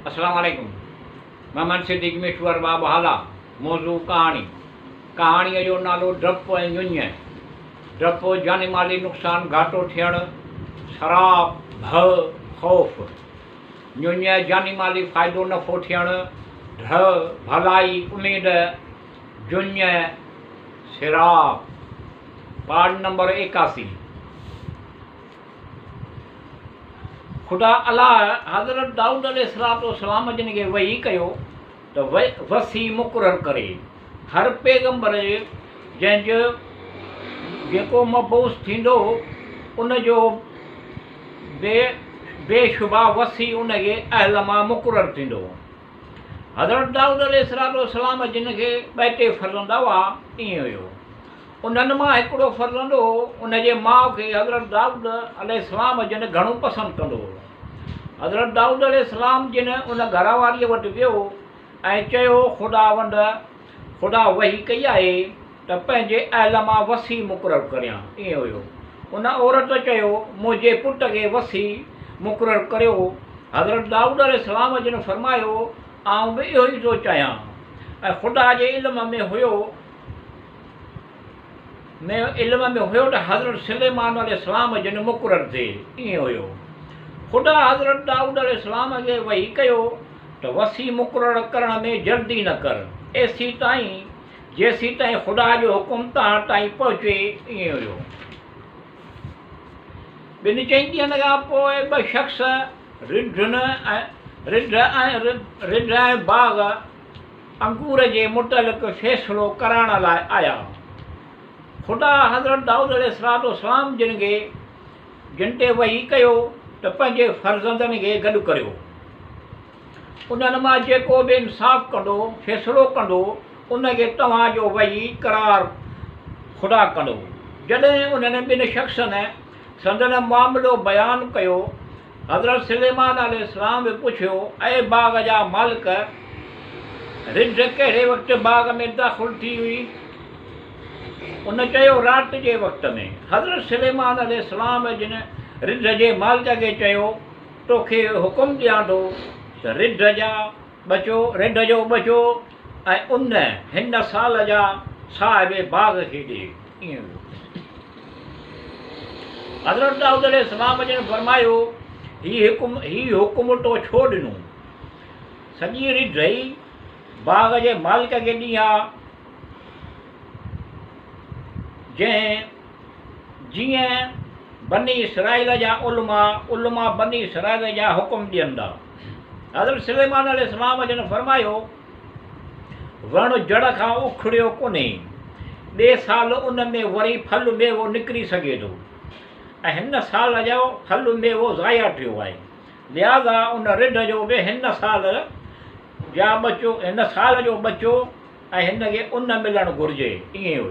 السلام عليڪم محمد صديق مشو ارباب هالا موضوع ڪهاڻي ڪهاڻيء جو نالو ڊپ ۽ ڃڃ ڊپ جاني مالي نقصان گهاٽو ٿيڻ سراپ ڀؤ خوف ڃڃ جاني مالي فائدو نفعو ٿيڻ ڍء ڀلائي اميد جڃ سراپ پارٽ نمبر 81. خدا الله حضرت دائود عليه الصلوة والسلام جن کي وحي ڪيو ته وصي مقرر ڪري هر پيغمبر جنهن جو جيڪو مبعوث ٿيندو ان جو بي بي شبه وصي ان جي اهل مان مقرر ٿيندو. حضرت دائود عليه الصلوة والسلام جن کي ٻه ٽي فرزند هئا، ائين هيو. انهن مان هڪڙو فرزند هو، ان جي ماء کي حضرت دائود عليه السلام جن گهڻو پسند ڪندو هو. حضرت دائود عليه السلام جن ان گهر واريء وٽ ويو ۽ چيو، خداوند خدا وحي ڪئي آهي ته پنهنجي اهل مان وصي مقرر ڪريان. ائين هيو. ان عورت چيو، منهنجي پٽ کي وصي مقرر ڪريو. حضرت دائود عليه السلام جن فرمايو، آئون به اهو ئي ٿو چاهيان ۽ خدا جي علم ۾ هيو ۾ علم ۾ هيو ته حضرت سليمان عليه السلام جن مقرر ٿئي. ائين هيو. خدا حضرت دائود عليه السلام کي وحي ڪيو ته وصي مقرر ڪرڻ ۾ جلدي نه ڪر، ايسيتائين جيسيتائين خدا جو حڪم توهان تائين پهچي. ائين هيو. ٻن چئن ڏينهن کان پوء ٻه شخص رڍن ۽ رڍ ۽ رڍ ۽ باغ انگور جي متعلق فيصلو ڪرائڻ لاء آيا. خدا حضرت دائود عليه الصلوة والسلام جن کي جن تي وحي ڪيو ته پنهنجي فرزندن کي گڏ ڪريو. انهن مان جيڪو به انصاف ڪندو، فيصلو ڪندو، ان کي توهان جو وحي قرار خدا ڪندو. جڏهن انهن ٻن شخصن سندن معاملو بيان ڪيو حضرت سليمان عليه السلام به پڇيو، اي باغ جا مالڪ! رڍ ڪهڙي وقت باغ ۾ داخل ٿي هئي؟ ان چيو، رات جي وقت ۾. حضرت سليمان عليه السلام جن رڍ جي مالڪ کي چيو، توکي حڪم ڏيان ٿو ته رڍ جا ٻچو، رڍ جو ٻچو ۽ ان هن سال جا صاحب باغ کي ڏي. ائين هيو. حضرت دائود عليه السلام جن فرمايو، هي حڪم هي حڪم تو ڇو ڏنو؟ سڄي رڍ ئي باغ جي مالڪ کي ڏين ها، جنهن جيئن بني اسرائيل جا علماء علماء بني اسرائيل جا حڪم ڏين ٿا. حضرت سليمان عليه السلام جن فرمايو، وڻ جڙ کان اکڙيو ڪونهي، ٻئي سال ان ۾ وري ڦل ميوو نڪري سگهي ٿو ۽ هن سال جو ڦل ميوو ضايع ٿيو آهي، لهٰذا ان رڍ جو به هن سال جا ٻچو هن سال جو ٻچو ۽ هن کي ان ملڻ گهرجي. ائين هيو.